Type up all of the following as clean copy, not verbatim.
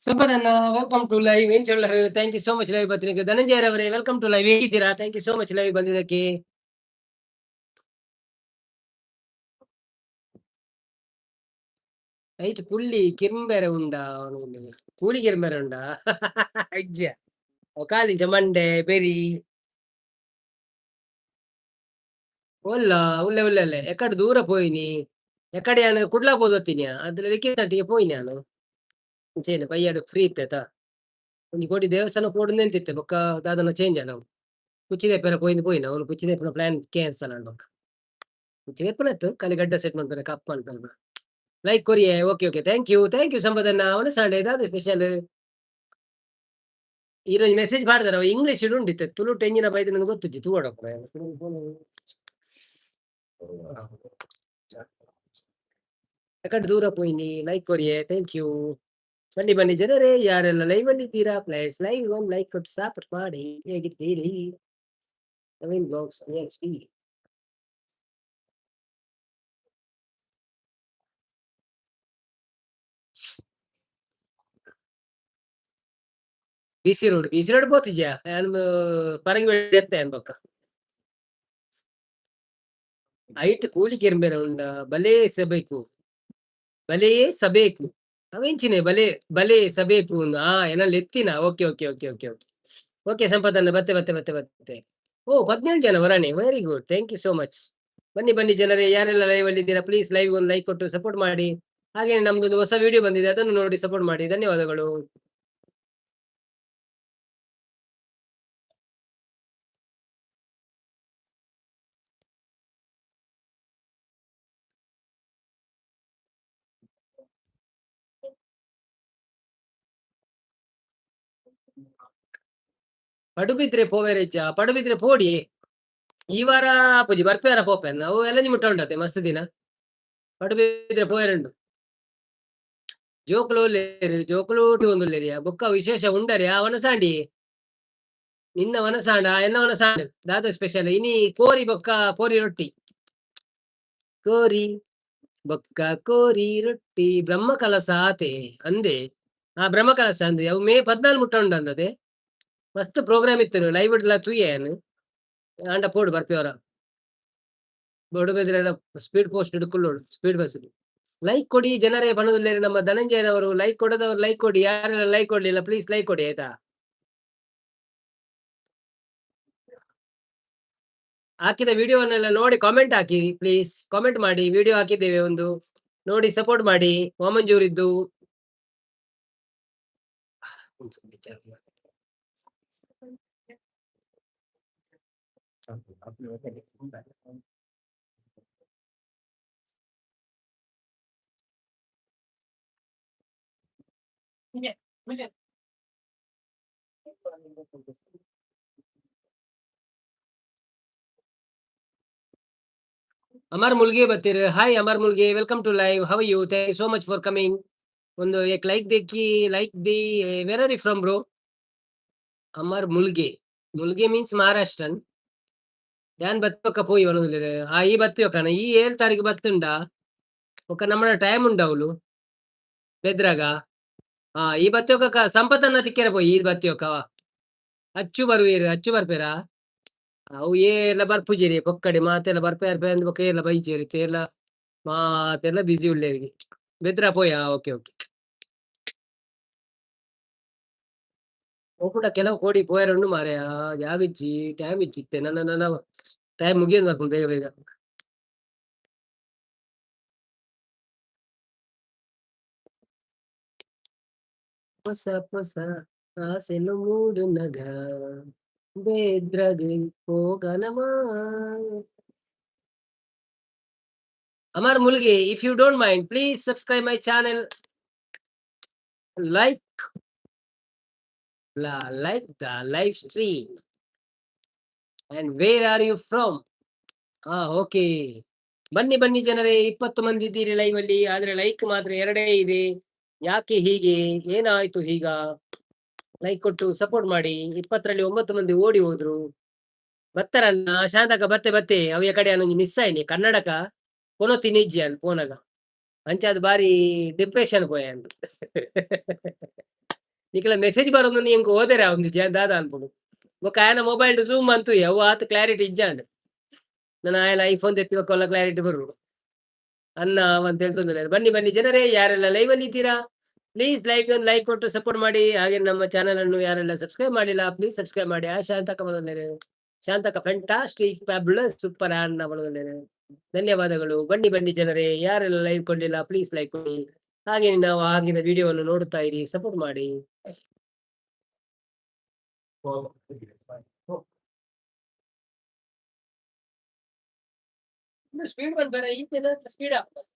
ಸಂಪದಣ್ಣ welcome to live. ಏನ್ ಚೊಳ್ಳರು, thank you so much live ಬತ್ತಿನಕ್ಕೆ. Dhananjaya ರವರೇ, welcome to live. ಹೇಗಿದ್ದೀರಾ? Thank you so much live ಬಂದಿದ್ದಕ್ಕೆ. ಐಟ್ ಪುಳ್ಳಿ ಕಿರ್ಂಬೆರೆ ಉಂಡಾ? ಕೂಲಿ ಕಿರ್ಂಬೆರೆ ಉಂಡಾ? ಅಜ್ಜ ಕಾಲಿಂಚ ಮಂಡೆ ಬೆರಿ ಒಲ್ಲ ಉಲ್ಲೆ ಉಲ್ಲೆ ಅಲ್ಲೇ ಎಕಡೆ ದೂರ ಪೋಯಿನಿ. ಎಕಡೆ ಯಾನ್ ಕುಡ್ಲ ಪೋದು ಬತ್ತೀನಿ. ಅದ್ರ ಲಿಖಿತಟ್ಟಿಗೆ ಪೋಯಿನಿ ನಾನು. ಇಂಚೆನೆ ಬಯ್ಯಡ್ ಫ್ರೀ ಇತ್ತೆತ. ಒಂಜಿ ಕೋಡಿ ದೇವಸ್ಥಾನ ಪೋಡುಂದು ಎಂತಿತ್ತೆ, ಬೊಕ್ಕ ದಾದನ ಚೇಂಜ್ ಆಂಡ್ ಅವು. ಕುಚ್ಚಿದೆಪ್ಪೆರ ಪೋಯಿಂದು ಪೋಯಿನ ಅವ್ಲು ಕುಚ್ಚಿದೆಪ್ಪನ ಪ್ಲಾನ್ ಕ್ಯಾನ್ಸಲ್ ಆಂಡ್. ಬೊಕ್ಕ ಕುಚ್ಚಿದೆಪ್ಪನ ಇತ್ತು ಖಾಲಿ ಗಡ್ಡ ಸೆಟ್ ಮನ್ಪೆರೆ, ಕಪ್ ಮನ್ಪೆರೆ. ಲೈಕ್ ಕೊರಿಯೆ. Okay okay, thank you, thank you ಸಂಪದಣ್ಣ. ಅವನ ದಾದ ಸ್ಪೆಷಲ್? ಈರೊಂಜಿ ಮೆಸೇಜ್ ಪಾಡ್ದಾರ, ಅವು ಇಂಗ್ಲಿಷ್ ಉಂಡಿತ್ತೆ, ತುಳುಟ್ ಎಂಜಿನ ಬೈದಿನ ಗೊತ್ತುಜ್ಜಿ. ತೂವೊಡಪ್ಪ. ಎಕಡೆ ದೂರ ಪೋಯಿನಿ. ಲೈಕ್ ಕೊರಿಯೆ, thank you. ಬನ್ನಿ ಬನ್ನಿ ಜನರೇ, ಯಾರೆಲ್ಲ ಲೈವ್ ಅಲ್ಲಿ ಇದ್ದೀರಾ, ಪ್ಲೀಸ್ ಲೈವ್ ಒಂದು ಲೈಕ್ ಕೊಟ್ಟು ಸಪೋರ್ಟ್ ಮಾಡಿ. ಹೇಗಿದ್ದೀರಿ? Naveen blogs P B C road, B C road ಪೋತಿದ್ಯಾ? ಯಾನ್ ಪರಂಗಿ ಎತ್ತೆ ಅನ್ಬಕ್ಕ. ಐಟ್ ಕೂಲಿ ಕಿರ್ಂಬೆರೆ ಉಂಡ? ಬಲೇ ಸಬೇಕು, ಬಲೇ ಸಬೇಕು. ಅವೆಂಚಿನೆ ಬಲೆ ಬಲೆ ಸಬೇಕು? ಆ ಎನಲ್ಲಿ ಎತ್ತಿನ. Okay okay okay okay okay okay ಸಂಪದನ್ನ. ಬತ್ತೆ ಬತ್ತೆ ಬತ್ತೆ ಬತ್ತೆ. ಓ, 17 ಜನ ವರಾಣಿ. Very good, thank you so much. ಬನ್ನಿ ಬನ್ನಿ ಜನರೇ, ಯಾರೆಲ್ಲ ಲೈವ್ ಅಲ್ಲಿ ಇದ್ದೀರಾ, ಪ್ಲೀಸ್ ಲೈವ್ ಒಂದು ಲೈಕ್ ಕೊಟ್ಟು ಸಪೋರ್ಟ್ ಮಾಡಿ. ಹಾಗೆ ನಮ್ದೊಂದು ಹೊಸ ವಿಡಿಯೋ ಬಂದಿದೆ, ಅದನ್ನು ನೋಡಿ ಸಪೋರ್ಟ್ ಮಾಡಿ. ಧನ್ಯವಾದಗಳು. ಪಡುಬಿದ್ರೆ ಪೋವೆರೆಜ್ಜ? ಪಡುಬಿದ್ರೆ ಪೋಡಿ. ಈ ವಾರ ಪೂಜಿ ಬರ್ಪೇರ ಪೋಪೆ. ನಾವು ಎಲ್ಲ ಮುಟ್ಟ ಉಂಟತೆ ಮಸ್ತ್ ದಿನ. ಪಡುಬಿದ್ರೆ ಪೋಯರುಂಡು. ಜೋಕುಲು ಉಲ್ಲೇರು, ಜೋಕುಲು ಒಂದುಲ್ಲೇರಿಯ. ಬೊಕ್ಕ ವಿಶೇಷ ಉಂಡರೆ ಆ ವನಸಾಂಡಿ? ನಿನ್ನ ವನಸಾಂಡ, ಎನ್ನ ವನಸಾಂಡ್. ದಾದ ಸ್ಪೆಷಲ್ ಇನಿ? ಕೋರಿ ಬೊಕ್ಕ ಕೋರಿ ರೊಟ್ಟಿ. ಕೋರಿ ಬೊಕ್ಕ ಕೋರಿ ರೊಟ್ಟಿ. ಬ್ರಹ್ಮ ಕಲಸ ಆತೆ ಅಂದೆ. ಆ ಬ್ರಹ್ಮ ಕಲಸ ಅಂದೆ. ಅವು ಮೇ 14 ಮುಟ್ಟ ಉಂಡು ಅಂದದೆ. ಮಸ್ತ್ ಪ್ರೋಗ್ರಾಮ್ ಇತ್ತು, ಲೈವ್ ಇಡ್ಲ ತೂಯೆ ಯಾನ್. ಆಂಡ ಪೋಡು ಬರ್ಪಿಯವರ. ಬಡುಬೆದ್ರೆ ಸ್ಪೀಡ್ ಪೋಸ್ಟ್ ಹಿಡ್ಕೊಳ್ಳೋಡು, ಸ್ಪೀಡ್ ಬಸ್. ಲೈಕ್ ಕೊಡಿ ಜನರೇ ಬಣದುಲ್ಲೇರಿ. ನಮ್ಮ ಧನಂಜಯನವರು ಲೈಕ್ ಕೊಡದವರು ಲೈಕ್ ಕೊಡಿ. ಯಾರೆಲ್ಲ ಲೈಕ್ ಕೊಡ್ಲಿಲ್ಲ, ಪ್ಲೀಸ್ ಲೈಕ್ ಕೊಡಿ, ಆಯ್ತಾ? ಹಾಕಿದ ವಿಡಿಯೋವನ್ನೆಲ್ಲ ನೋಡಿ ಕಾಮೆಂಟ್ ಹಾಕಿ. ಪ್ಲೀಸ್ ಕಾಮೆಂಟ್ ಮಾಡಿ. ವಿಡಿಯೋ ಹಾಕಿದ್ದೇವೆ ಒಂದು, ನೋಡಿ ಸಪೋರ್ಟ್ ಮಾಡಿ. ವಾಮಂಜೂರಿದ್ದು. Amar ಮುಲ್ಗೆ ಬತ್ತೀರ್. Hi Amar Mulge, welcome to live. How you? Thank you so much for coming. ಒಂದು ಏಕ್ like ದೇಖಿ, like the. Where are you from bro? Amar Mulge. Mulge means Maharashtrian. ಯಾನ್ ಬತ್ತೊಕ್ಕ ಪೋಯಿ ಪನೊಂದುಲ್ಲೆರ್. ಆ ಈ ಬತ್ತಿಯೊಕ್ಕನ ಈ 7 ತಾರೀಕು ಬತ್ತುಂಡ ಬೊಕ್ಕ ನಮ್ಮಡ ಟೈಮ್ ಉಂಡು ಅವ್ಲು ಬೆದ್ರಾಗ. ಆ ಈ ಬತ್ತಿಯೊಕ್ಕ ಸಂಪತನ್ನ ತಿಕ್ಕೆರೆ ಪೋಯಿ ಈ ಬತ್ತಿಯೊಕ್ಕ. ಅಚ್ಚು ಬರುವೆರ್, ಅಚ್ಚು ಬರ್ಪೇರಾ? ಅವು ಏರ್ಲ ಬರ್ಪುಜೆರಿ ಪೊಕ್ಕಡೆ ಮಾತೆಲ್ಲ ಬರ್ಪೆ ಬರ್ಪೆ ಅಂದ್ ಬೊಕ್ಕ ಏರ್ಲ ಬೈಜೆರ್ ಇತ್ತೆ ಮಾತೆಲ್ಲ ಬಿಸಿ ಉಲ್ಲೆರ್. ಬೆದ್ರ ಪೋಯಾ? Okay okay. ಪೋಪುಂಡ ಕೆಲವು ಕೋಡಿ ಪೋಯೆರೆ ಉಂಡು ಮಾರಾಯ, ಜಾಗ ಇಜ್ಜಿ, ಟೈಮ್ ಇಜ್ಜಿ ಇತ್ತೆ ನನ ನನ ಟೈಮ್ ಮುಗಿಯೊಂದು ಬರ್ಪುಂಡು ಬೇಗ ಬೇಗ. ಹೊಸ ಹೊಸ ಆಸೆಲು ಮೂಡುನಗ ಬೆದ್ರಗ್ ಪೋಗನಮಾ. Amar Mulge, if you don't mind, please subscribe my channel. Like, like the live stream. And where are you from? ಹಾ ಓಕೆ, ಬನ್ನಿ ಬನ್ನಿ ಜನರೇ. 20 ಮಂದಿ ಇದ್ದೀರಿ ಲೈವ್ ಅಲ್ಲಿ, ಆದ್ರೆ ಲೈಕ್ ಮಾತ್ರ 2 ಇದೆ. ಯಾಕೆ ಹೀಗೆ? ಏನಾಯ್ತು ಈಗ? ಲೈಕ್ ಕೊಟ್ಟು ಸಪೋರ್ಟ್ ಮಾಡಿ. 20ರಲ್ಲಿ 9 ಮಂದಿ ಓಡಿ ಹೋದ್ರು. ಬತ್ತರನ್ನ ಶಾಂತಕ ಬತ್ತೆ ಬತ್ತೆ ಅವು ಕಡೆ ಒಂಜಿ ಮಿಸ್ ಆಯ್ನಿ ಕನ್ನಡಕ ಪೊನೊ ತಿನಿಜ್ಜಿ ಅನ್ ಪೋನಗ ಅಂಚಾದ್ ಬಾರಿ ಡಿಪ್ರೆಷನ್ ಪೋಯ ಅಂದ್. ನಿಕಲ ಮೆಸೇಜ್ ಬರೋದು ಎಂಕ್ ಓದೆರೆ ಒಂದು ದಾದ ಅನ್ಪುಂಡು. ಬೊಕ್ಕ ಆಯನ ಮೊಬೈಲ್ ಝೂಮ್ ಅಂತು ಅವು ಆತ್ ಕ್ಲಾರಿಟಿ ಇಜ್ಜಾಂಡ್. ನನ್ನ ಆಯನ ಐಫೋನ್ ತೆತ್ತಿ ಬೊಕ್ಕ ಕ್ಲಾರಿಟಿ ಬರು ಅನ್ನ ಅಂತ ಹೇಳ್ತಂದ್ರೆ. ಬನ್ನಿ ಬನ್ನಿ ಜನರೇ, ಯಾರೆಲ್ಲ ಲೈವ್ ಅಲ್ಲಿ ಇದ್ದೀರಾ ಪ್ಲೀಸ್ ಲೈವ್ ಒಂದು ಲೈಕ್ ಕೊಟ್ಟು ಸಪೋರ್ಟ್ ಮಾಡಿ. ಹಾಗೆ ನಮ್ಮ ಚಾನಲ್ ಅನ್ನು ಯಾರೆಲ್ಲ ಸಬ್ಸ್ಕ್ರೈಬ್ ಮಾಡಿಲ್ಲ ಪ್ಲೀಸ್ ಸಬ್ಸ್ಕ್ರೈಬ್ ಮಾಡಿ. ಆ ಶಾಂತಕ ಬರೋದಿಲ್ಲ, ಶಾಂತಕ ಫ್ಯಾಂಟಾಸ್ಟಿಕ್ ಫ್ಯಾಬುಲಸ್ ಸೂಪರ್ ಅನ್ನ ಬರೋದಿಲ್ಲ. ಧನ್ಯವಾದಗಳು. ಬನ್ನಿ ಬನ್ನಿ ಜನರೇ, ಯಾರೆಲ್ಲ ಲೈವ್ ಕೊಂಡಿಲ್ಲ ಪ್ಲೀಸ್ ಲೈಕ್ ಕೊಡಿ. ಹಾಗೆ ನಾವು ಆಗಿನ ವಿಡಿಯೋವನ್ನು ನೋಡುತ್ತಾ ಇರಿ, ಸಪೋರ್ಟ್ ಮಾಡಿ. ಸ್ಪೀಡ್ ಬಂದ್ ಬೇರೆ ಈತೇನ ಸ್ಪೀಡ್ ಆಗ್ತದೆ.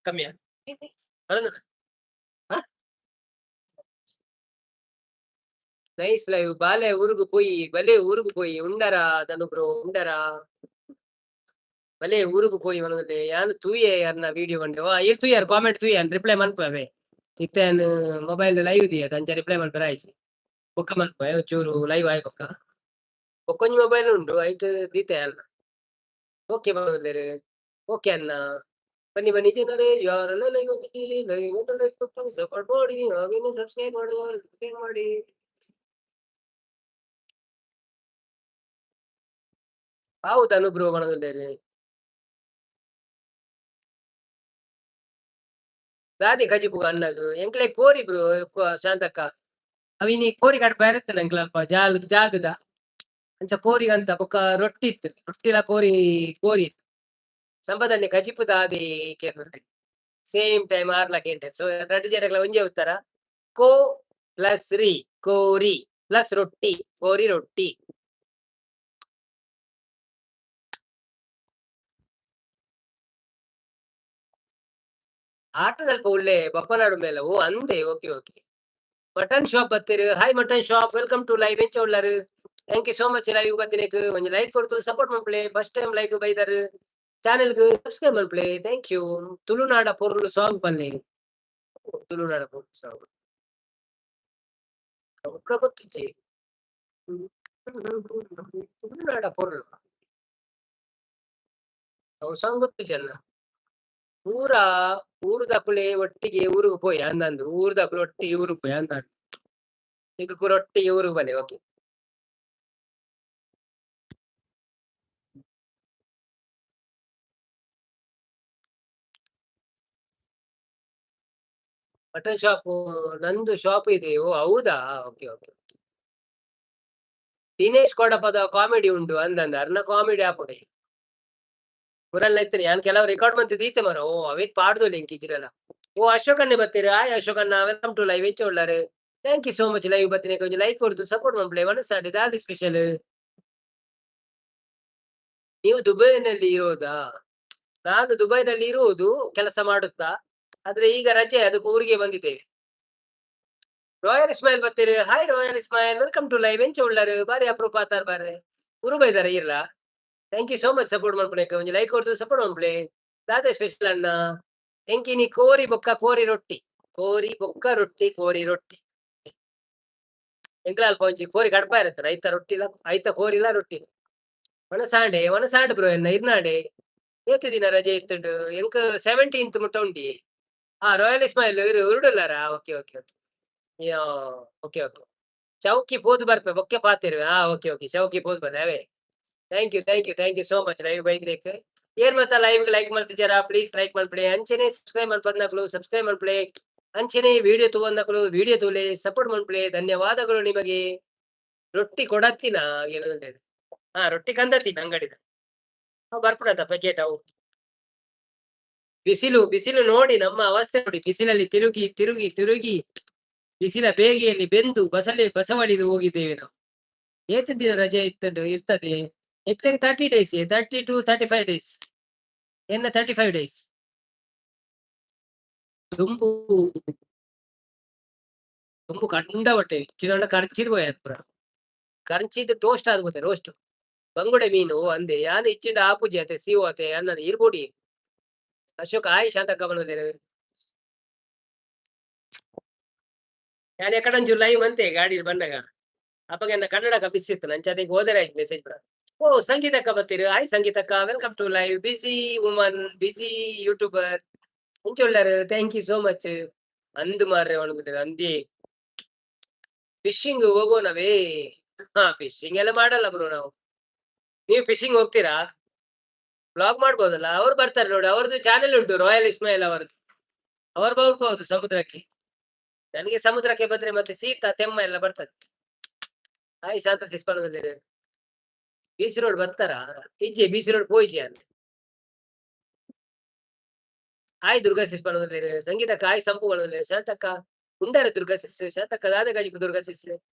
ಕಮ್ಮಿಯಾ? Nice live. ಬಾಲೆ ಊರುಗು ಪೋಯಿ, ಬಲೆ ಊರುಗು ಪೋಯಿ ಉಂಡರ ಧನು ಬ್ರೋ, ಉಂಡರ ಬಲೆ ಊರುಗು ಪೋಯಿ ಮನದಲ್ಲಿ ಯಾನ್ ತೂಯೆ ಅನ್ನ ವಿಡಿಯೋ ಕಂಡೆ. ವಾ ಏರ್ ತೂಯಾರ್ ಕಾಮೆಂಟ್ ತೂಯೆ ರಿಪ್ಲೈ ಮನ್ಪುವೆ. ಇತ್ತೆ ಮೊಬೈಲ್ ಲೈವ್ ದಿಯತ ಅಂಚ ರಿಪ್ಲೈ ಮನ್ಪೆರೆ ಆಯ್ಚಿ. ಬೊಕ್ಕ ಮನ್ಪುವೆ ಚೂರು ಲೈವ್ ಆಯ್ ಬೊಕ್ಕ. ಬೊಕ್ಕೊಂಜಿ ಮೊಬೈಲ್ ಉಂಡು ಐಟ್ ದೀತೆ ಅಲ್ಲ. ಓಕೆ ಮನೋಲ್ಲೆರ್, ಓಕೆ ಅಣ್ಣ. ಬನ್ನಿ ಬನ್ನಿ ಜನರೇ, ಯಾರೆಲ್ಲ ಲೈವ್ ಹೋಗಿದ್ದೀರಿ ಲೈವ್ ಒಂದು ಲೈಕ್ ಕೊಟ್ಟು ಸಪೋರ್ಟ್ ಮಾಡಿ, ಹಾಗೇನೆ ಸಬ್ಸ್ಕ್ರೈಬ್ ಮಾಡಿ, ಸಬ್ಸ್ಕ್ರೈಬ್ ಮಾಡಿ. ಹೌದು ಅನುಬ್ರೋ ಮನೋಲ್ಲೆರ್. ದಾದಿ ಕಜಿಪು ಅನ್ನದು ಎಂಕ್ಲೆ ಕೋರಿ ಬ್ರೋ ಶಾಂತಕ್ಕ. ಅವಿನಿ ಕೋರಿ ಕಟ್ ಬೇರೆ ಎಂಕ್ಲ ಅಲ್ಪ ಜಾಲ್ ಜಾಗದ ಅಂಚ ಕೋರಿ ಅಂತ ಬೊಕ್ಕ ರೊಟ್ಟಿ ಇತ್ತು, ರೊಟ್ಟಿಲ ಕೋರಿ ಕೋರಿ ಸಂಪದನ್ನೇ ಕಜಿಪು ದಾದಿ ಸೇಮ್ ಟೈಮ್ ಆರ್ಲ ಕೇಂಟೆ. ಸೊ ರಡ್ಡು ಜನಗಳ ಒಂಜೇ ಉತ್ತರ. ಕೋ ಪ್ಲಸ್ ರಿ ಕೋರಿ ಪ್ಲಸ್ ರೊಟ್ಟಿ ಕೋರಿ ರೊಟ್ಟಿ. ಆಟದಲ್ಪ ಒಳ್ಳೆ ಬಪ್ಪನಾಡು ಮೇಲೆ ಓ ಅಂದೆ. ಓಕೆ ಓಕೆ ಮಟನ್ ಶಾಪ್ ಬತ್ತೀರು. Hi mutton shop, welcome to live. ಎಂಚ ಉಳ್ಳಾರು? Thank you so much live ಬತ್ತಿನೇಕ್. ಒಂಜಿ ಲೈಕ್ ಕೊಡ್ತು ಸಪೋರ್ಟ್ ಮನ್ಪುಲೆ. ಫಸ್ಟ್ ಟೈಮ್ ಲೈಕ್ ಬೈದಾರು, ಚಾನೆಲ್ ಸಬ್ಸ್ಕ್ರೈಬ್ ಮನ್ಪುಲೆ. Thank you. ತುಳುನಾಡ ಪೊರ್ಲು ಸಾಂಗ್ ಪನ್ಲೆ. ತುಳುನಾಡ ಪೊರ್ಲು ಸಾಂಗ್ ಗೊತ್ತಿಜ್ಜಿ. ತುಳುನಾಡ ಪೊರ್ಲು ಅವು ಸಾಂಗ್ ಗೊತ್ತಿಜ್ಜಿ ಅಣ್ಣ. ಪೂರ ಊರುದಕುಲೆ ಒಟ್ಟಿಗೆ ಊರಿಗೆ ಪೋಯಿ ಅಂದಂದು, ಊರುದಕುಲು ಒಟ್ಟಿಗೆ ಊರಿಗೆ ಪೋಯಿ ಅಂದಂದು. ಈಗ ಪೂರ ಒಟ್ಟಿಗೆ ಊರಿಗೆ ಬನ್ನಿ. ಓಕೆ ಮಟನ್ ಶಾಪ್ ನಂದು ಶಾಪ್ ಇದೆ. ಓ ಹೌದಾ? Okay okay. Dinesh ಕೊಡಪದ ಕಾಮಿಡಿ ಉಂಟು ಅಂದಂದ ಅರ್ನ ಕಾಮಿಡಿ ಆಪುಡೆ ಊರಲ್ಲ ಇತ್ತನೆ ಯಾನ್ ಕೆಲವು ರೆಕಾರ್ಡ್ ಮಂತ್ ದೀತೆ ಮರ. ಓ ಅವೇತ್ ಪಾಡ್ದು ಲಿಂಕ್ ಇಜ್ಜಿರಲ್ಲ. ಓ ಅಶೋಕನ್ನೇ ಬತ್ತೀರಿ. ಹಾಯ್ ಅಶೋಕಣ್ಣ, welcome to live. ಎಂಚ ಉಳ್ಳಾರು? Thank you so much live ಬತ್ತಿನ ಕೊಂಚ ಲೈಕ್ ಕೊಡ್ದು ಸಪೋರ್ಟ್ ಮನ್ಪುಲೆ. ವನಸಾಡಿ ದಾದಿ ಸ್ಪೆಷಲ್? ನೀವು ದುಬೈನಲ್ಲಿ ಇರೋದಾ? ನಾನು ದುಬೈನಲ್ಲಿ ಇರುವುದು, ಕೆಲಸ ಮಾಡುತ್ತಾ, ಆದ್ರೆ ಈಗ ರಜೆ, ಅದಕ್ಕೆ ಊರಿಗೆ ಬಂದಿದ್ದೇವೆ. ರಾಯಲ್ ಇಸ್ಮಾಯಿಲ್ ಬತ್ತೆರ್. Hi royal Ismail, welcome to live. ಎಂಚ ಉಳ್ಳರು? ಬಾರಿ ಅಪರೂಪ ಆತಾರ್ ಬಾರೆ. ಉರು ಬೈದಾರ ಇರ್ಲಾ? Thank you so much support ಮಲ್ಪುನೆಕ್. ಒಂಜಿ ಲೈಕ್ ಕೊರ್ದು ಸಪೋರ್ಟ್ ಮಲ್ಪುಲೆ. ದಾದೆ ಸ್ಪೆಷಲ್ ಅಣ್ಣ? ಎಂಕಿನಿ ಕೋರಿ ಬೊಕ್ಕ ಕೋರಿ ರೊಟ್ಟಿ. ಕೋರಿ ಬೊಕ್ಕ ರೊಟ್ಟಿ, ಕೋರಿ ರೊಟ್ಟಿ. ಎಂಕ್ಲ ಅಲ್ಪ ಒಂಜಿ ಕೋರಿ ಕಡಪ ಇರುತ್ತೆ, ಐತ ರೊಟ್ಟಿಲ ಐತ ಕೋರಿಲ ರೊಟ್ಟಿ. ಒಣಸಾಂಡೆ ಒಣಸಾಂಡ್ ಬ್ರೋ ಎನ್ನ ಇರ್ನಾಡೆ. ಏತ್ ದಿನ ರಜೆ ಇತ್ತುಂಡು? ಎಂಕ್ 17th ಮುಟ್ಟ ಉಂಡಿ. ಹಾ ರಾಯಲ್ ಇಸ್ಮಾಯಿಲ್ ಇರು ಉರುಡುಲ್ಲಾರಾ? Okay okay okay. ಯಾ ಓಕೆ ಓಕೆ. ಚೌಕಿ ಪೋದು ಬರ್ಪೆ ಬೊಕ್ಕೆ ಪಾತೆರುವೆ. ಹಾ ಓಕೆ ಓಕೆ, ಚೌಕಿ ಪೋದು ಬರ್ರೆ ಅವೇ. Thank you thank you thank you so much live ಬೈದ್ರೇಕ್. ಏರ್ ಮತ್ತ ಲೈವ್ ಲೈಕ್ ಮಲ್ತಿಜಾರಾ? ಪ್ಲೀಸ್ ಲೈಕ್ ಮಲ್ಪುಲೆ. ಅಂಚೆನೆ ಸಬ್ಸ್ಕ್ರೈಬ್ ಮಲ್ಪಂದಕ್ಲು ಸಬ್ಸ್ಕ್ರೈಬ್ ಮಲ್ಪುಲೆ. ಅಂಚೆನೆ ವಿಡಿಯೋ ತೂವಂದಕ್ಲು ವಿಡಿಯೋ ತೂಲೆ, ಸಪೋರ್ಟ್ ಮಲ್ಪುಲೆ. ಧನ್ಯವಾದಗಳು ನಿಮಗೆ. ರೊಟ್ಟಿ ಕೊಡತ್ತಿನ ಹಾ ರೊಟ್ಟಿ ಕಂದತ್ತಿನ ಅಂಗಡಿದ ಅವು ಬರ್ಪುಡತ್ತ ಪ್ಯಾಕೆಟ್ ಅವು. ಬಿಸಿಲು ಬಿಸಿಲು ನೋಡಿ ನಮ್ಮ ಅವಸ್ಥೆ ನೋಡಿ. ಬಿಸಿಲಲ್ಲಿ ತಿರುಗಿ ತಿರುಗಿ ತಿರುಗಿ ಬಿಸಿಲ ಬೇಗೆಯಲ್ಲಿ ಬೆಂದು ಬಸಳೆ ಬಸವಳಿದು ಹೋಗಿದ್ದೇವೆ ನಾವು. ಏತು ದಿನ ರಜೆ ಇತ್ತು ಇರ್ತದೆ? ಎಕ್ಲೆಗ್ 30 ಡೇಸ್, 30 ಟು 35 ಡೇಸ್. ಎನ್ನ 35 ಡೇಸ್. ದುಂಬು ದುಂಬು ಕಂಡಬಟ್ಟೆ ಚಿನ್ನಂಡ ಕರ್ಚಿದ್ ಪೋಯ ಪುರ. ಕರ್ಚಿದ್ ಟೋಸ್ಟ್ ಆದ್ ಪೋತೆ ರೋಸ್ಟ್. ಬಂಗುಡೆ ಮೀನು ಅಂದೆ ಯಾನ್ ಇಚ್ಚಿಂಡ ಆಪುಜಿ ಅತೆ ಸಿಒ ಅತೆ ಅನ್ನ ಈರ್ ಬೋಡಿ. ಅಶೋಕ್ ಆಯ್ ಶಾಂತಕ್ಕ ಬಂದಿದ್ದೇನೆ. ಯಾನ್ ಎಕಡಂಚೂರು ಲೈವ್ ಮಂತೆ ಗಾಡಿ ಬಂದಾಗ. ಅಪ್ಪಗೆ ಎನ್ನ ಕನ್ನಡ ಬಿಸಿತ್ತು ನಂಚ ಹೋದರೆ ಆಯ್ತು ಮೆಸೇಜ್ ಕೂಡ. ಓ ಸಂಗೀತಕ್ಕ ಬತ್ತೀರಿ. ಹಾಯ್ ಸಂಗೀತಕ್ಕ, welcome to live. Busy woman, busy YouTuber. ಇಂಚೊಳ್ಳಾರು thank you so much. ಅಂದು ಮಾರ್ರೆ ಒಣಗುತ್ತಾರೆ ಅಂದಿ. ಫಿಶಿಂಗ್ ಹೋಗೋಣವೇ? ಹಾ ಫಿಶಿಂಗ್ ಎಲ್ಲ ಮಾಡಲ್ಲ ಬ್ರೋ ನಾವು. ನೀವು ಫಿಶಿಂಗ್ ಹೋಗ್ತೀರಾ? ಬ್ಲಾಗ್ ಮಾಡ್ಬೋದಲ್ಲ, ಅವ್ರು ಬರ್ತಾರೆ ನೋಡಿ. ಅವ್ರದ್ದು ಚಾನೆಲ್ ಉಂಟು ರಾಯಲ್ ಇಸ್ಮಾಯಿಲ್ ಅವರದ್ದು. ಅವರು ಬರ್ಬೋದು ಸಮುದ್ರಕ್ಕೆ. ನನಗೆ ಸಮುದ್ರಕ್ಕೆ ಬಂದ್ರೆ ಮತ್ತೆ ಶೀತ ತೆಮ್ಮ ಎಲ್ಲ ಬರ್ತದೆ. ಹಾಯ್ ಶಾಂತ ಸಿಸ್ಪನದಲ್ಲಿ. ಬೀಚ್ ರೋಡ್ ಬರ್ತಾರಾ? ಇಜ್ಜೆ ಬೀಚ್ ರೋಡ್ ಪೋಯಿಜಿ ಅಂತ. ಹಾಯ್ ದುರ್ಗಾ ಸಿಸ್ ಪನೊಂದುಲ್ಲೆರ್. ಸಂಗೀತಕ್ಕ ಹಾಯ್ ಸಂಪು ಪನೊಂದುಲ್ಲೆರ್. ಶಾಂತಕ್ಕ ಉಂಡಾರ ದುರ್ಗಾ ಸಿಸ್. ಶಾಂತಕ್ಕ ದಾದ ಕಜಿಪು ದುರ್ಗಾ ಸಿಸ್.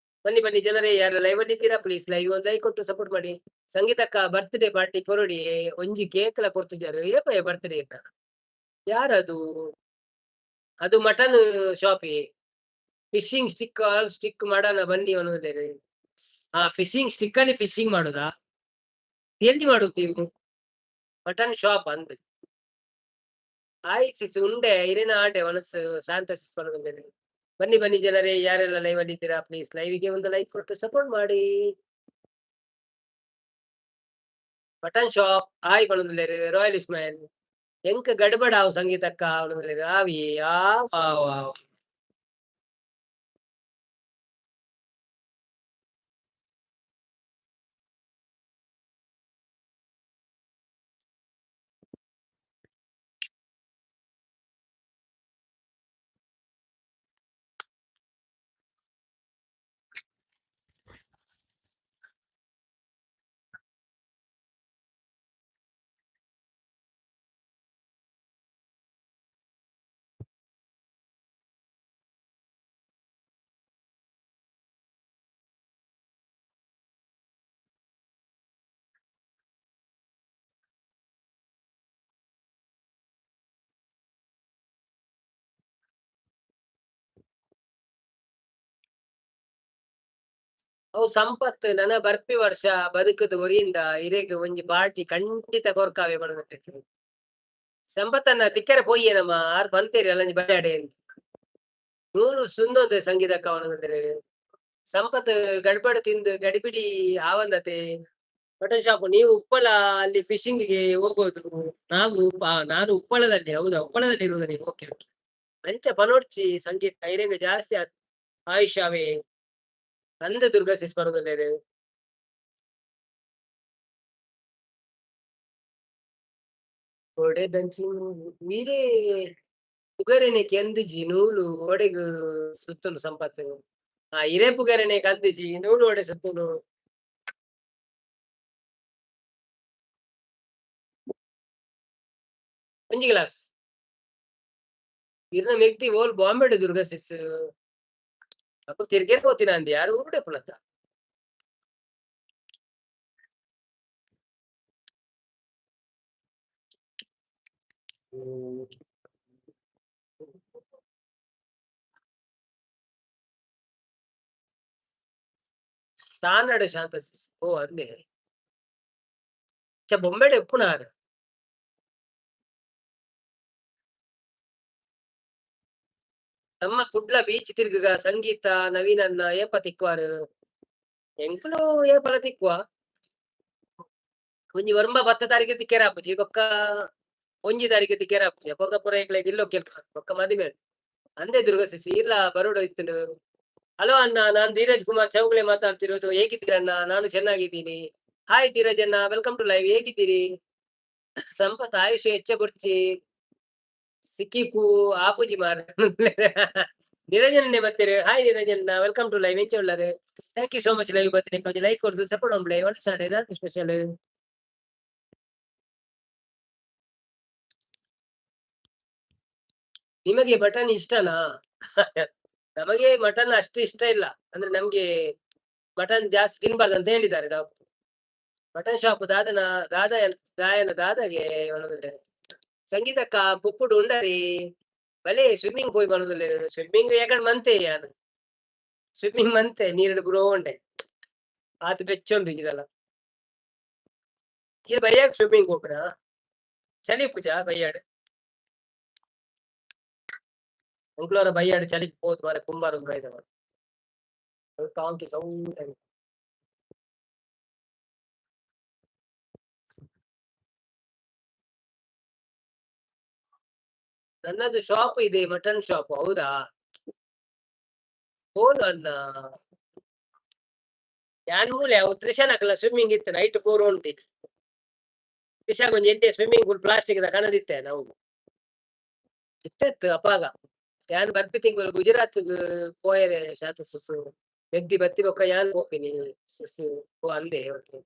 ಬನ್ನಿ ಬನ್ನಿ ಜನರೇ, ಯಾರು ಲೈವ್ ಅಲ್ಲಿ ಇದ್ದೀರಾ ಪ್ಲೀಸ್ ಲೈವ್ ಒಂದು ಲೈಕ್ ಕೊಟ್ಟು ಸಪೋರ್ಟ್ ಮಾಡಿ. ಸಂಗೀತಕ್ಕ ಬರ್ತ್ಡೇ ಪಾರ್ಟಿ ಕೊರಡಿ, ಒಂಜಿ ಕೇಕ್ ಲ ಕೊಡ್ತಿದ್ದಾರೆ. ಏಪಯ ಬರ್ತ್ಡೇ ಯಾರದು? ಅದು mutton shoppy. Fishing stick all stick ಮಾಡೋಣ ಬನ್ನಿ ಅನ್ನೋದೇನೆ. ಹಾ ಫಿಶಿಂಗ್ ಸ್ಟಿಕ್ ಅಲ್ಲಿ ಫಿಶಿಂಗ್ ಮಾಡುದಾ? ಎಲ್ಲಿ ಮಾಡುದು ನೀವು? ಮಟನ್ ಶಾಪ್ ಅಂದ್. ಆಯ್ ಸಿಸ್ ಉಂಡೆ ಇರೇನ ಆಟೆ ಮನಸ್ಸು ಶಾಂತ ಸಿಸ್ ಪನೊಂದುಲ್ಲೆರ್. ಬನ್ನಿ ಬನ್ನಿ ಜನರೇ, ಯಾರೆಲ್ಲ ಲೈವ್ ಅಲ್ಲಿ ಇದ್ದೀರಾ ಪ್ಲೀಸ್ ಲೈವ್ಗೆ ಒಂದು ಲೈಕ್ ಕೊಟ್ಟು ಸಪೋರ್ಟ್ ಮಾಡಿ. ಮಟನ್ ಶಾಪ್ ಆಯ್ ಪನೊಂದುಲ್ಲೆರ್ ರಾಯಲ್ ಇಸ್ಮಾಯಿಲ್. ಎಂಕ್ ಗಡ್ಬಡ ಆವು ಸಂಗೀತಕ್ಕ ಪನೊಂದುಲ್ಲೆರ್. ಆವಿ ಆವ್ ಆವ್ ಆವ್. ಅವು ಸಂಪತ್ತು ನನ ಬರ್ಪಿ ವರ್ಷ ಬದುಕುದು ಒರಿಯಿಂದ ಇರೆಗ್ ಒಂಜಿ ಪಾರ್ಟಿ ಖಂಡಿತ ಕೊರ್ಕಾವೆ ಪನೊಂದುಲ್ಲೆರ್. ಸಂಪತ್ತನ್ನ ತಿಕ್ಕರೆ ಪೋಯ್ಯೆ ನಮ್ಮ ಆರ್ ಪಂತೇರಿ ಅಲ್ಲಂಜಿ ಬಲ್ಯಾಡೆ. ನೂಲು ಸುಂದೊಂದೆ ಸಂಗೀತಕ್ಕ ಪನೊಂದುಲ್ಲೆರ್. ಸಂಪತ್ ಗಡ್ಬಡ್ ತಿಂದು ಗಡಿಬಿಡಿ ಆವಂದತೆ. ಮಟನ್ ಶಾಪ್ ನೀವು ಉಪ್ಪಳ ಅಲ್ಲಿ ಫಿಶಿಂಗ್ ಗೆ ಹೋಗೋದು. ನಾವು ನಾನು ಉಪ್ಪಳದಲ್ಲಿ. ಹೌದಾ, ಉಪ್ಪಳದಲ್ಲಿ ಇರುವುದು ನೀವು? Okay okay. ಅಂಚ ಪನೊಡ್ಚಿ ಸಂಗೀತ ಇರೆಗ್ ಜಾಸ್ತಿ ಆಯುಷ್ಯವೇ. ಅಂದ್ ದುರ್ಗಾ ಸಿಸ್ ಪನೊಂದುಲ್ಲೆರ್. ಕೊಡೆದಂಚಿ ಮೀರೇ ಪುಗರೆನೆ ಕೆಂದುಜಿ ನೂಲು ಒಡೆಗ್ ಸುತ್ತುಂಡು ಸಂಪತ್ತು. ಆ ಇರೆ ಪುಗರೆನೆ ಕಂದುಜಿ ನೂಲು ಒಡೆ ಸುತ್ತುಂಡು. ಒಂಜಿ ಗ್ಲಾಸ್. ಇರ್ನ ಮೆಗ್ದಿ ಓಲ್ ಬಾಂಬೆಡ್ ದುರ್ಗಾ ಸಿಸ್. ಅಪ್ಪು ತಿರ್ಗೇರ್ ಪೋತಿನ ಅಂದ್ ಯಾರು ಊರುಡೆ ಪುನತ್ತ. ತಾನಡ್ ಶಾಂತ ಸಿಸ್ ಓ ಅಂದೆ. ಚ ಬೊಂಬೆಡ್ ಉಪ್ಪುನಾರ್. ನಮ್ಮ ಕುಡ್ಲ ಬೀಚ್ ತಿರ್ಗುಗ ಸಂಗೀತ ನವೀನನ್ನ ಏಪ ತಿಕ್ವಾರು? ಎಂಕುಲು ಏಪಲ ತಿಕ್ಕುವ. ಒಂಜಿ ಒರ್ಂಬ ಪತ್ತ ತಾರೀಕು ತಿಕ್ಕೆರ ಆಪುಜಿ, ಬೊಕ್ಕ ಒಂಜಿ ತಾರೀಕು ತಿಕ್ಕೆರ ಆಪುಜಿ. ಅಪಗ ಪೂರ ಎಂಕ್ಲೆಗ್ ಇಲ್ಲೋ ಕೆಲ್ಪ ಬೊಕ್ಕ ಮದಿಮೆ ಅಂದೆ. ದುರ್ಗ ಸಿಸಿ ಇಲ್ಲ ಬರೋಡು ಇತ್ತುಂಡು. ಹಲೋ ಅಣ್ಣ, ನಾನು ಧೀರಜ್ ಕುಮಾರ್ ಚೌಗಲೆ ಮಾತಾಡ್ತಿರೋದು. ಹೇಗಿದ್ದೀರ ಅಣ್ಣ? ನಾನು ಚೆನ್ನಾಗಿದ್ದೀನಿ. ಹಾಯ್ ಧೀರಜ್ ಅಣ್ಣ, welcome to live. ಹೇಗಿದ್ದೀರಿ? ಸಂಪತ್ ಆಯುಷ್ ಹೆಚ್ಚ ಬುರ್ಚಿ ಸಿಕ್ಕಿಕು ಆಪುಜಿ ಮಾರ. ನಿರಂಜನ್ ಬತ್ತೀರಿ. Hi Niranjan, welcome to live. ಎಂಚ ಉಳ್ಳಾರು? Thank you so much. Live ಬರ್ತೀನಿ, ಕೊಂಚ ಲೈಕ್ ಕೊಡ್ದು ಸಪೋರ್ಟ್ ಮಾಡ್ಲೆ. ಒನ್ ಸಾಡೆ ಸ್ಪೆಷಲ್? ನಿಮಗೆ ಮಟನ್ ಇಷ್ಟನಾ? ನಮಗೆ ಮಟನ್ ಅಷ್ಟು ಇಷ್ಟ ಇಲ್ಲ. ಅಂದ್ರೆ ನಮ್ಗೆ ಮಟನ್ ಜಾಸ್ತಿ ತಿನ್ಬಾರ್ದು ಅಂತ ಹೇಳಿದ್ದಾರೆ ಡಾಕ್ಟರ್. ಮಟನ್ ಶಾಪ್ ದಾದನ ದಾದ ದಾಯನ ದಾದಾಗೆ. ಸಂಗೀತಕ್ಕ ಕುಕ್ಕುಡು ಉಂಡರಿ ಬಲೆ ಸ್ವಿಮ್ಮಿಂಗ್ ಪೋಯಿ ಬರುದಿಲ್ಲ. ಸ್ವಿಮ್ಮಿಂಗ್ ಯಾಕಂಡ್ ಮಂತೆ, ಯಾನು ಸ್ವಿಮ್ಮಿಂಗ್ ಮಂತೆ ನೀರುಡು ಬುರೋ ಉಂಡೆ ಆತ ಬೆಚ್ಚುಂಡು ಇರಲ್ಲ. ಈರ್ ಬಯ್ಯಾಗ ಸ್ವಿಮ್ಮಿಂಗ್ ಹೋಗ್ರ? ಚಳಿ ಪೂಜಾ ಬಯ್ಯಾಡ್? ಎಂಕ್ಲೋರ ಬಯ್ಯಾಡ್ ಚಳಿಕ್ ಪೋದು ಮಾರೆ ಕುಂಬಾರ ಬೈದ ಟಾಂಕಿ ಸೌಂಡ್. ನನ್ನದು ಶಾಪ್ ಇದೆ, ಮಟನ್ ಶಾಪ್. ಹೌದಾ? ಫೋನ್ ಅಣ್ಣ ಯಾನ್ ಮೂಲೆ ಅವು ತ್ರಿಶಾನ್ ಅಕಲ ಸ್ವಿಮ್ಮಿಂಗ್ ಇತ್ತು ನೈಟ್ ಪೂರ ಉಂಟು. ತ್ರಿಶಾಗ್ ಒಂಜಿ ಎಡ್ಡೆ ಸ್ವಿಮ್ಮಿಂಗ್ ಪೂಲ್ ಪ್ಲಾಸ್ಟಿಕ್ ದ ಕಣದಿತ್ತೆ ನಾವು ಇತ್ತೆತ್ತು ಅಪಾಗ. ಯಾನ್ ಬರ್ಪಿ ತಿಂಗಳು ಗುಜರಾತ್ ಪೋಯರೆ ಶಾತ ಸಿಸ್ ಮೆಗ್ದಿ ಬತ್ತಿ ಬೊಕ್ಕ ಯಾನ್ ಪೋಪಿನಿ ಸಿಸ್. ಓ ಅಂದೆ, ಓಕೆ.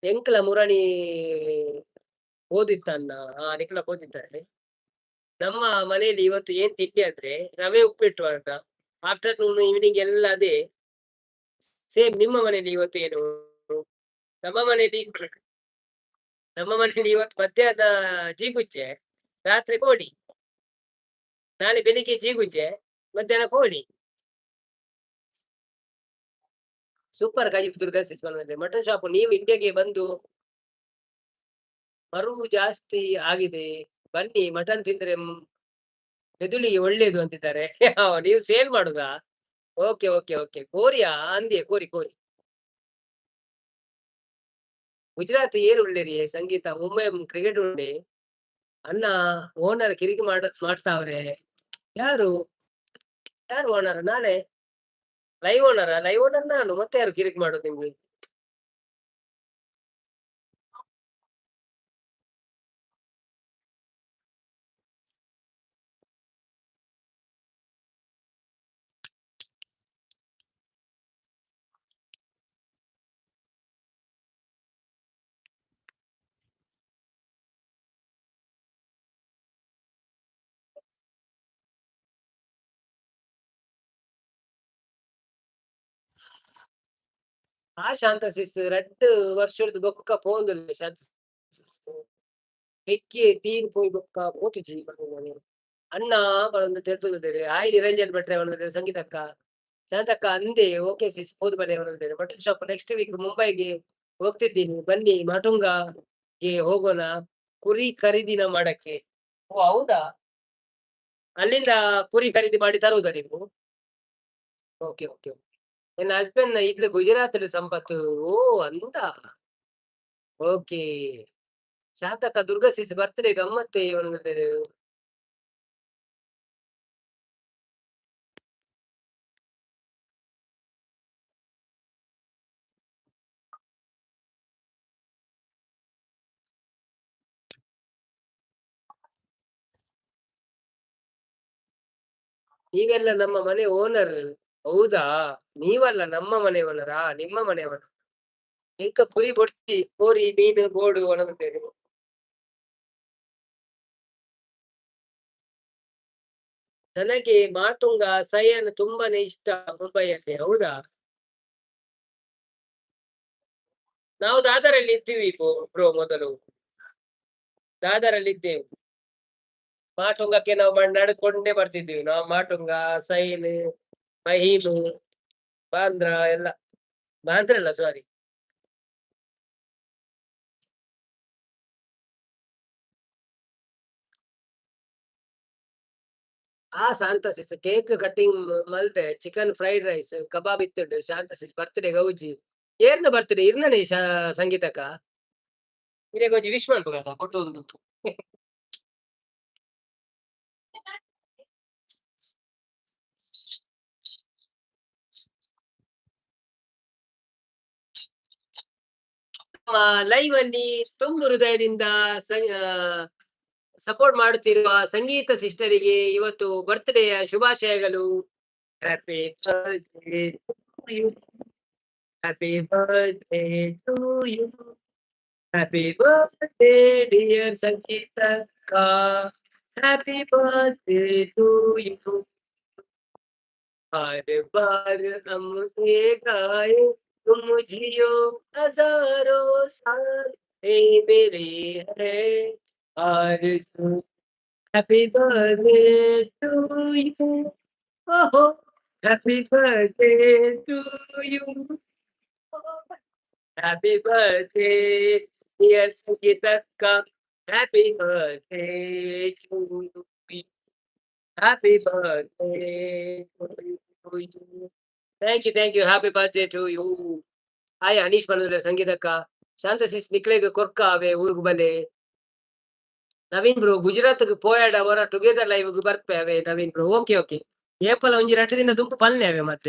ಎಂಕ್ಲ ಮುರಣಿ ಓದಿತ್ತನ್ನ. ಹಾ, ನಿಕ್ಲ ಓದಿದ್ದಾರೆ. ನಮ್ಮ ಮನೆಯಲ್ಲಿ ಇವತ್ತು ಏನ್ ತಿಂಡಿ ಅಂದ್ರೆ ರವೆ ಉಪ್ಪಿಟ್ಟು ಅಂತ. ಆಫ್ಟರ್ನೂನ್ ಈವ್ನಿಂಗ್ ಎಲ್ಲ ಅದೇ ಸೇಮ್. ನಿಮ್ಮ ಮನೆಯಲ್ಲಿ ಇವತ್ತು ಏನು? ನಮ್ಮ ಮನೆಯಲ್ಲಿ ಇವತ್ತು ಮಧ್ಯಾಹ್ನ ಜೀಗುಜ್ಜೆ, ರಾತ್ರಿ ಕೋಳಿ. ನಾಳೆ ಬೆಳಿಗ್ಗೆ ಜೀಗುಜ್ಜೆ, ಮಧ್ಯಾಹ್ನ ಕೋಳಿ. ಸೂಪರ್ ಕಾಜಿ ದುರ್ಗಾ ಸಿಸ್. Mutton shop. ನೀವು ಇಂಡಿಯಾಗೆ ಬಂದು ಮರುವು ಜಾಸ್ತಿ ಆಗಿದೆ. ಬನ್ನಿ, ಮಟನ್ ತಿಂದ್ರೆ ಮೆದುಳಿಗೆ ಒಳ್ಳೇದು ಅಂತಿದ್ದಾರೆ. ನೀವು ಸೇಲ್ ಮಾಡುದಾ? ಓಕೆ ಓಕೆ ಓಕೆ ಕೋರಿಯಾ ಅಂದಿಯೇ ಕೋರಿ ಕೋರಿ. ಗುಜರಾತ್ ಏರ್ ಉಳ್ಳೇರಿ ಸಂಗೀತ? ಮುಂಬೈ ಕ್ರಿಕೆಟ್ ಉಂಡೆ. ಅಣ್ಣ, ಓನರ್ ಕಿರಿಕಿ ಮಾಡ್ತಾವ್ರೆ. ಯಾರು ಯಾರು ಓನರ್? ನಾನೇ ಲೈವ್ ಓನರ್. ಲೈವ್ ಓನರ್ ನಾನು. ಮತ್ತೆ ಯಾರು ಕಿರಿಕ್ ಮಾಡೋದು ನಿಮ್ಗೆ? ಆ ಶಾಂತ ಸಿಸ್, ರಡ್ಡ್ ವರ್ಷದ ಬೊಕ್ಕ ಪೋಂದುಲ್ಲೆ ಶಾಂತ ಸಿಸ್. ಬೆಕ್ಕಿ ತೀರ್ ಪೋಯಿ ಬೊಕ್ಕ ಪೋತುಜಿ. ಅಣ್ಣ ಪನೊಂದು ತೆರ್ತುಂದುಲ್ಲೆರ್. ಹಾಯ್ ನಿರಂಜನ್ ಭಟ್ರೆ ಪನೊಂದುಲ್ಲೆರ್. ಸಂಗೀತಕ್ಕ, ಶಾಂತಕ್ಕ ಅಂದೆ. ಓಕೆ ಸಿಸ್, ಪೋದು ಬಲೆ ಪನೊಂದುಲ್ಲೆರ್. Mutton shop. ನೆಕ್ಸ್ಟ್ ವೀಕ್ ಮುಂಬೈಗೆ ಹೋಗ್ತಿದ್ದೀನಿ, ಬನ್ನಿ, ಮಾಟುಂಗಾಗೆ ಹೋಗೋಣ ಕುರಿ ಖರೀದಿನ ಮಾಡಕ್ಕೆ. ಓ ಹೌದಾ? ಅಲ್ಲಿಂದ ಕುರಿ ಖರೀದಿ ಮಾಡಿ ತರುವುದಾ ನೀವು? ಓಕೆ ಓಕೆ ನನ್ನ ಹಸ್ಬೆಂಡ್ ಇಲ್ಲಿ ಗುಜರಾತ್ ಸಂಪತ್ತು. ಓ ಅಂದ, ಓಕೆ. ಶಾಂತಕ್ಕ, ದುರ್ಗಾ ಸಿಸ್ ಬರ್ತ್ಡೇ ಗಮ್ಮತ್ತೆ. ನೀವೆಲ್ಲ ನಮ್ಮ ಮನೆ ಓನರ್. ಹೌದಾ? ನೀವಲ್ಲ ನಮ್ಮ ಮನೆ ಓನರಾ? ನಿಮ್ಮ ಮನೆ ಓನರ್. ಎಂಕ ಕುರಿ ಬೊಡ್ಚಿ, ಕೋರಿ ಮೀನು ಬೋಡು ಒಣಗುತ್ತೇನೆ. ನನಗೆ ಮಾಟುಂಗ ಸಯನ್ ತುಂಬಾನೇ ಇಷ್ಟ ಮುಂಬೈಯಲ್ಲಿ. ಹೌದಾ? ನಾವು ದಾದರಲ್ಲಿ ಇದ್ದೀವಿ ಬ್ರೋ. ಮೊದಲು ದಾದರಲ್ಲಿ ಇದ್ದೇವೆ. ಮಾಟುಂಗಕ್ಕೆ ನಾವು ನಡ್ಕೊಂಡೇ ಬರ್ತಿದ್ದೀವಿ ನಾವು. ಮಾಟುಂಗ, ಸೈನ್, ಮಹೀಮು, ಬಾಂದ್ರಾ ಎಲ್ಲ. ಬಾಂದ್ರಲ್ಲ, ಸಾರಿ. ಆ ಶಾಂತ ಸಿಸ್ ಕೇಕ್ ಕಟ್ಟಿಂಗ್ ಮಲ್ತೆ, ಚಿಕನ್ ಫ್ರೈಡ್ ರೈಸ್, ಕಬಾಬ್ ಇತ್ತುಂಡು. ಶಾಂತ ಸಿಸ್ ಬರ್ತ್ಡೇ ಗೌಜಿ. ಏರ್ನ ಬರ್ತ್ಡೇ ಇರ್ನನೆ ಸಂಗೀತಕ್ಕ? ಇರೆಗ್ ಒಂಜಿ ವಿಶ್ ಮನ್ಪುಗತ ಕೊಟ್ಟು. ಲೈವ್ ಅಲ್ಲಿ ತುಂಬು ಹೃದಯದಿಂದ ಸಪೋರ್ಟ್ ಮಾಡುತ್ತಿರುವ ಸಂಗೀತ ಸಿಸ್ಟರಿಗೆ ಇವತ್ತು ಬರ್ತ್ಡೇಯ ಶುಭಾಶಯಗಳು. Happy birthday to you, happy birthday to you, happy birthday dear ಸಂಗೀತಕ್ಕ, happy birthday to you. हर बार हम ये गाए, तुम जियो हजारों साल, ए मेरे है आरज़ू। Happy birthday to you, oh, happy birthday to you, happy birthday dear ಸಂಗೀತಕ್ಕ, happy birthday to you, happy birthday to you. Thank you, thank you. Happy birthday to you. Hi Anish ಪನದುಲೆ ಸಂಗೀತಕ್ಕ. ಶಾಂತ ಸಿಸ್ ನಿಕ್ಲೆಗ್ ಕೊರ್ಕ ಅವೆ ಊರುಗು ಬಲೆ. ನವೀನ್ ಬ್ರೋ, ಗುಜರಾತ್ ಪೋಯಾಡ ಅವರ together live ಬರ್ಪೆ ಅವೆ. Naveen bro, okay okay. ಏಪಲ ಒಂಜಿ ರಡ್ಡ್ ದಿನ ದುಂಬು ಪನ್ಲೆ ಅವೆ ಮಾತ್ರ.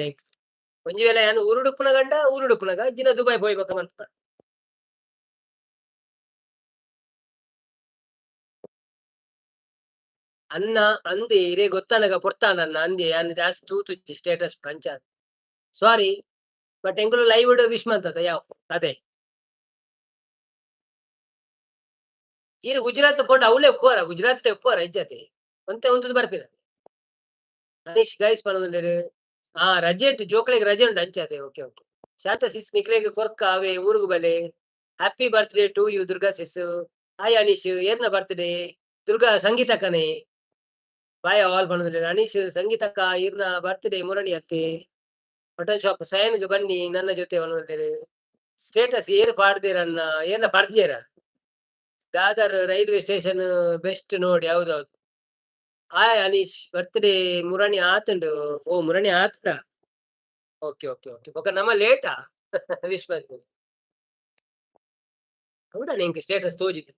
ಒಂಜಿ ವೇಳೆ ಯಾನ್ ಊರುಡುಪ್ಪುನ ಗಂಡ ಊರುಡುಪ್ಪುನಗ ಇಜ್ಜಿನ ದುಬೈ ಪೋಯ್ಬಕ ಮನ್ಪ. ಅನ್ನ ಅಂದೆ ಇರೆ ಗೊತ್ತಾನಗ ಪೊರ್ತಾನನ್ನ ಅಂದೆ. ಯಾನ್ ಜಾಸ್ತಿ ತೂತುಜ್ಜಿ ಸ್ಟೇಟಸ್ ಅಂಚ, ಸಾರಿ. ಬಟ್ ಎಂಕುಲು ಲೈವ್ ವಿಶ್ ಮಂತದ ಯಾವ ಅದೇ. ಈರ್ ಗುಜರಾತ್ ಪೋಂಡ ಅವಲೇ ಉಪ್ಪುವರ? ಗುಜರಾತ್ ಉಪ್ಪುವರ ಇಜ್ಜತೆ? ಒಂತೆ ಉಂತುದು ಬರ್ಪಿನ. ಅನೀಶ್ ಗೈಸ್ ಪನೊಂದುಲ್ಲೆರ್. ಆ ರಜೆ ಉಂಟು, ಜೋಕ್ಲೆಗ್ ರಜೆ ಉಂಟು ಅಂಚತೆ. Okay okay. ಶಾಂತ ಸಿಸ್ ನಿಕ್ಲೆಗ್ ಕೊರ್ಕ ಅವೇ ಊರುಗು ಬಲೆ. Happy birthday to you Durga sis. Hi Anish, ಏರ್ನ ಬರ್ತ್ಡೇ? ದುರ್ಗಾ ಸಂಗೀತಕ್ಕನೇ. ಬಾಯ್ ಆಲ್ ಪನೊಂದುಲ್ಲೆರ್ ಅನೀಶ್. ಸಂಗೀತಕ್ಕ ಇರ್ನ ಬರ್ತ್ಡೇ ಮುರಣಿ ಅತ್ತೆ. ಮಟನ್ ಶಾಪ್ ಸೈನ್ಗ್ ಬನ್ನಿ ನನ್ನ ಜೊತೆ ಪನೊಂದುಲ್ಲೆರ್. ಸ್ಟೇಟಸ್ ಏರ್ ಪಾಡ್ದೇರನ್ನ? ಏರ್ನ ಪಾಡ್ದಿಜೇರ? ದಾದರ್ ರೈಲ್ವೆ ಸ್ಟೇಷನ್ ಬೆಸ್ಟ್ ನೋಡಿ. ಹೌದೌದು. ಹಾಯ್ ಅನೀಶ್, ಬರ್ತ್ಡೇ ಮುರಣಿ ಆತುಂಡು. ಓ, ಮುರಣಿ ಆತುಂಡ? Okay okay okay. ಬೊಕ ನಮ್ಮ ಲೇಟಾ ವಿಶ್ ಮಲ್ಪು. ಹೌದಾ? ನಿಂಗೆ ಸ್ಟೇಟಸ್ ತೋಜಿತ್ತು.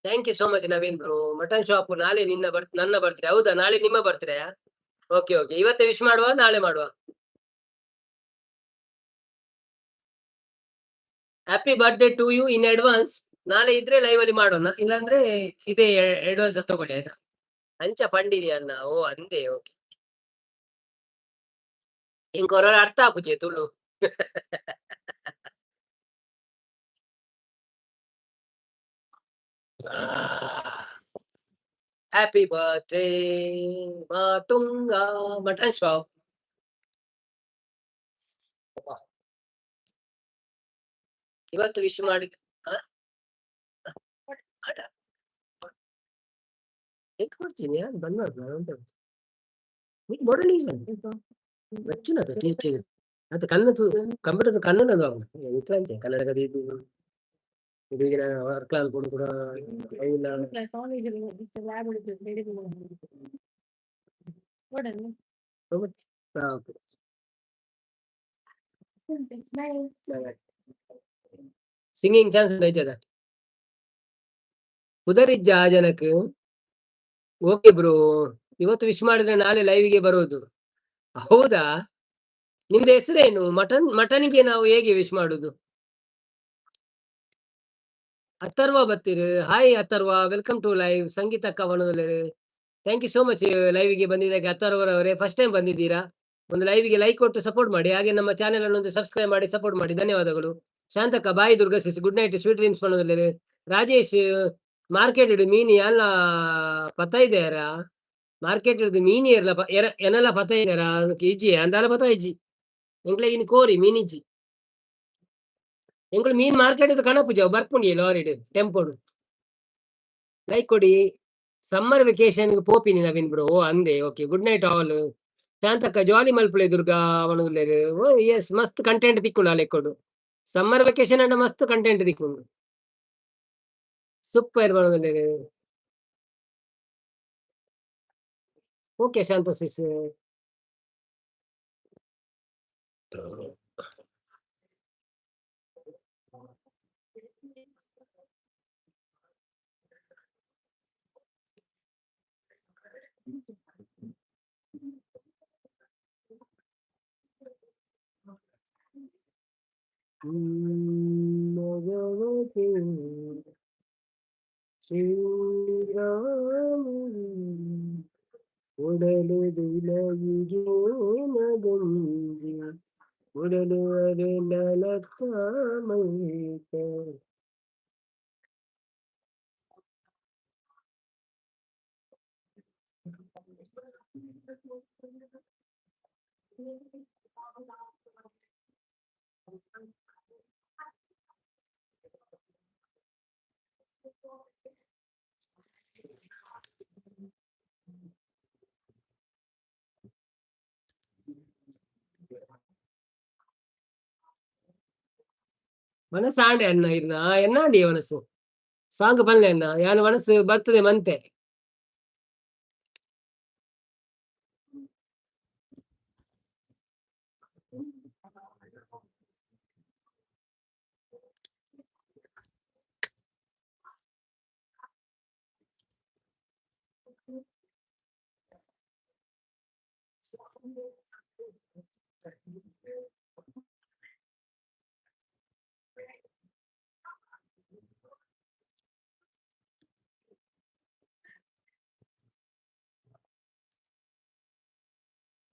Thank you so much Naveen bro. Mutton shop ನಾಳೆ ನಿನ್ನ ಬರ್ ನನ್ನ ಬರ್ತ್ಡೇ. ಹೌದಾ? ನಾಳೆ ನಿಮ್ಮ ಬರ್ತ್ಡೇ? Okay okay. ಇವತ್ತೇ ವಿಶ್ ಮಾಡುವ, ನಾಳೆ ಮಾಡುವ? Happy birthday to you in advance. ನಾಳೆ ಇದ್ರೆ ಲೈವ್ ಅಲ್ಲಿ ಮಾಡೋಣ, ಇಲ್ಲಾಂದ್ರೆ ಇದೇ ಅಡ್ವಾನ್ಸ್ ತಗೊಳ್ಳಿ, ಆಯ್ತಾ? ಅಂಚ ಪಂಡಿನಿ ಅನ್ನ. ಓ ಅಂದೆ, ಓಕೆ. ಇಂಕ ಅರ್ಥ ಆಪುಜೆ Tulu. Happy birthday Matunga mutton shop. ಇವತ್ತು ವಿಶ್ ಮಾಡಿ ಕೊಡ್ತೀನಿ. ಬಂದ್ ಮಾಡ್ಬೋದು ಮೊಡಲ್ వచ్చినది ಅದು ಕಣ್ಣು ಕಂಪ್ಯೂಟರ್ ಕಣ್ಣು ಇಂಕ್ಲಾಂಚೆ ಕನ್ನಡ ಇದು ಇದು ವರ್ಕ್ಲಾನ್ ಕೂಡ ಕೂಡ ಇಲ್ಲ. ಕಾಲೇಜಲ್ಲಿ lab okay. Bye. Singing chance ಉಂಟು ಪುದರಿಜ್ಜ ಆ ಜನಕ್. ಓಕೆ ಬ್ರೋ, ಇವತ್ತು ವಿಶ್ ಮಾಡಿದ್ರೆ ನಾಳೆ ಲೈವ್ಗೆ ಬರೋದು, ಹೌದಾ? ನಿಮ್ದು ಹೆಸರೇನು? ಮಟನ್ ಮಟನ್ಗೆ ನಾವು ಹೇಗೆ ವಿಶ್ ಮಾಡುದು? Atharva ಬತ್ತೀರು. Hi Atharva, welcome to live. ಸಂಗೀತಕ್ಕ ಪನೊಂದುಲ್ಲೆರ್. Thank you so much ಲೈವ್ಗೆ ಬಂದಿದ್ದಕ್ಕೆ. ಅಥರ್ವರವರೇ, ಫಸ್ಟ್ ಟೈಮ್ ಬಂದಿದ್ದೀರಾ? ಒಂದು ಲೈವ್ಗೆ ಲೈಕ್ ಕೊಟ್ಟು ಸಪೋರ್ಟ್ ಮಾಡಿ. ಹಾಗೆ ನಮ್ಮ ಚಾನೆಲ್ ಅನ್ನು ಒಂದು ಸಬ್ಸ್ಕ್ರೈಬ್ ಮಾಡಿ ಸಪೋರ್ಟ್ ಮಾಡಿ. ಧನ್ಯವಾದಗಳು. ಶಾಂತಕ್ಕ, bye Durga sis, good night, sweet dreams ಪನೊಂದುಲ್ಲೆರ್. ರಾಜೇಶ್, ಮಾರ್ಕೆಟ್ ಮೀನು ಎಲ್ಲ ಪತ್ತ ಇದೆಯಾರ? ಮಾರ್ಕೆಟ್ ಮೀನು ಏರ್ಲ ಎನಲ ಪತ್ತ ಇದ್ದಾರಾ? ಇಜ್ಜಿ ಅಂದಾಲ ಪತ್ತ ಇಜ್ಜಿ. ಎಂಕ್ಲೆ ಇನ್ ಕೋರಿ ಮೀನ್ ಇಜ್ಜಿ. ಎಂಕುಲು ಮೀನ್ ಮಾರ್ಕೆಟ್ ಕಣಪುಜ, ಬರ್ಪುಂಡಿ ಲಾರಿಡ್ ಟೆಂಪೋಡು. ಲೈಕ್ ಕೊಡಿ. ಸಮ್ಮರ್ ವೆಕೇಶನ್ ಪೋಪಿನಿ ನವೀನ್ ಬ್ರೋ. ಓ ಅಂದೆ, ಓಕೆ. Good night all. ಶಾಂತಕ್ಕ, ಜಾಲಿ ಮಲ್ಪುಲೆ ದುರ್ಗಾ ಪನೊಂದುಲ್ಲೆರ್. ಓ ಎಸ್, ಮಸ್ತ್ ಕಂಟೆಂಟ್ ತಿಕ್ಕುಂಡು ಆ ಲೆಕ್ಕೊಡು. ಸಮ್ಮರ್ ವೆಕೇಶನ್ ಅಂಡ ಮಸ್ತ್ ಕಂಟೆಂಟ್ ತಿಕ್ಕುಂಡು. ಸೂಪರ್ ಪನೊಂದುಲ್ಲೆರ್. Okay Shanta sis. ಭಗವತೆ ಶ್ರೀರಾಮುಡು ಉಡಲುದುಲಯಿಗೇನದೊಂಜಿ ಉಡಲು ಅರೆನಲತ್ತ ಮೈತ. ಮನಸ್ಸಾಂಡೆ ಅಣ್ಣ ಇರ್ನ ಎನ್ನಾಂಡಿ ಮನಸ್ಸು ಸಾಂಗ್ ಪನ್ಲೆ ಅಣ್ಣ. ಯಾನ್ ಮನಸ್ಸು ಬರ್ತದೆ ಮಂತೆ.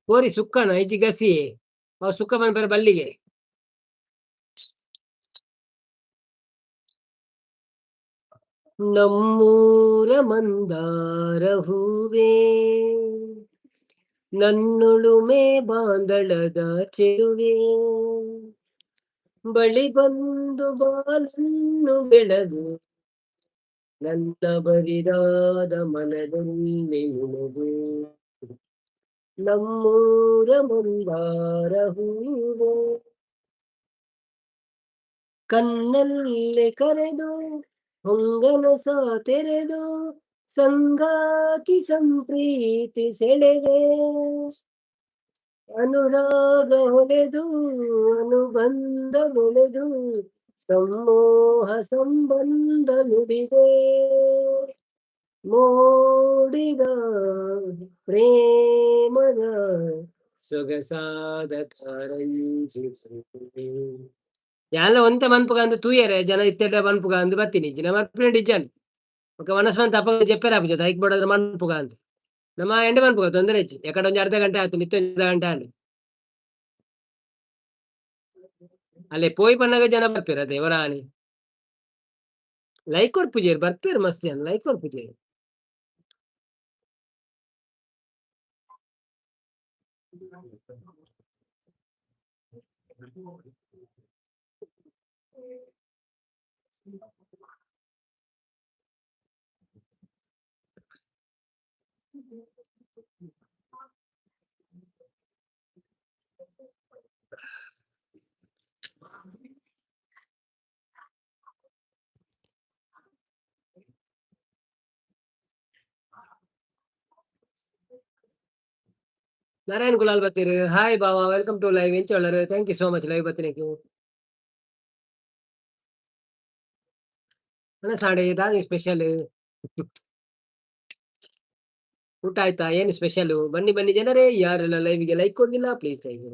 ಕೋರಿ ಸುಕ್ಕನ ಇಜ್ಜಿ ಗಸಿಯೇ ಅವು ಸುಕ್ಕ ಮನ್ಪೆರೆ ಬಲ್ಲಿಗೆ. ನಮ್ಮೂರ ಮಂದಾರ ಹೂವೇ, ನನ್ನುಳುಮೆ ಬಾಂದಳದ ಚೆಲುವೆ, ಬಳಿ ಬಂದು ಬಾಳನ್ನು ಬೆಳಗು, ನನ್ನ ಬರಿದಾದ ಮನದಲ್ಲಿ ಉಣಗು, ನಮ್ಮೂರ ಮಂದಾರ ಹೂವೇ. ಕಣ್ಣಲ್ಲೇ ಕರೆದು ಹೊಂಗನಸ ತೆರೆದು ಸಂಗಾತಿ ಸಂಪ್ರೀತಿ ಸೆಳೆವೆ, ಅನುರಾಗ ಹೊಳೆದು ಅನುಬಂಧ ಬೆಳೆದು ಸಮ್ಮೋಹ ಸಂಬಂಧ ನುಡಿದೆ, ಮೋಡಿದ ಪ್ರೇಮದ ಸೊಗಸಾದ ಕಾರಂಜಿ. ಯಾನ್ಲ ಒಂತೆ ಮನ್ಪುಗ ಅಂದ್ ತೂಯೆರೆ ಜನ ಇತ್ತೆಡ ಮನ್ಪುಗ ಅಂದ್ ಬತ್ತಿನಿ ಜಿನ ಮನ್ಪುನೆಡ್ ಇಜ್ಜಾಂಡ್. ಬೊಕ ವನಸ್ ಮಂತ್ ಅಪಗ ಜೆಪ್ಪೆರೆ ಆಪುಜಿ ಐಕ್ ಬೋಡಾದ್ರ ಮನ್ಪುಗ ಅಂದ್. ನಮ ಎಡ್ಡೆ ಮನ್ಪುಗ ತೊಂದರೆ ಇಜ್ಜಿ. ಎಕಡೆ ಒಂಜಿ ಅರ್ಧ ಗಂಟೆ ಆತು, ಇತ್ತೆ ಒಂಜಿ ಅರ್ಧ ಗಂಟೆ ಆಂಡ್. ಅಲ್ಲೇ ಪೋಯಿ ಪನ್ನಗ ಜನ ಬರ್ಪೆರ್ ಅದೇ ಒರಾನೆ. ಲೈಕ್ ಕೊರ್ಪುಜೆರ್, ಬರ್ಪೆರ್ ಮಸ್ತ್ ಜನ, ಲೈಕ್ ಕೊರ್ಪುಜೆರ್. ನಾರಾಯಣ್ ಕುಲಾಲ್ ಬತ್ತೆರ್. ಹಾಯ್ ಬಾವ, welcome to live. ಎಂಚ ಉಲ್ಲರ್? Thank you so much live ಬತ್ತಿನೆಕ್. ಸಾಡೆ ದಾದ ಸ್ಪೆಷಲ್? ಊಟ ಆಯ್ತಾ? ಏನು ಸ್ಪೆಷಲ್? ಬನ್ನಿ ಬನ್ನಿ ಜನರೇ. ಯಾರೆಲ್ಲ ಲೈವ್ಗೆ ಲೈಕ್ ಕೊಡ್ಲಿಲ್ಲ, ಪ್ಲೀಸ್ ಲೈಕ್.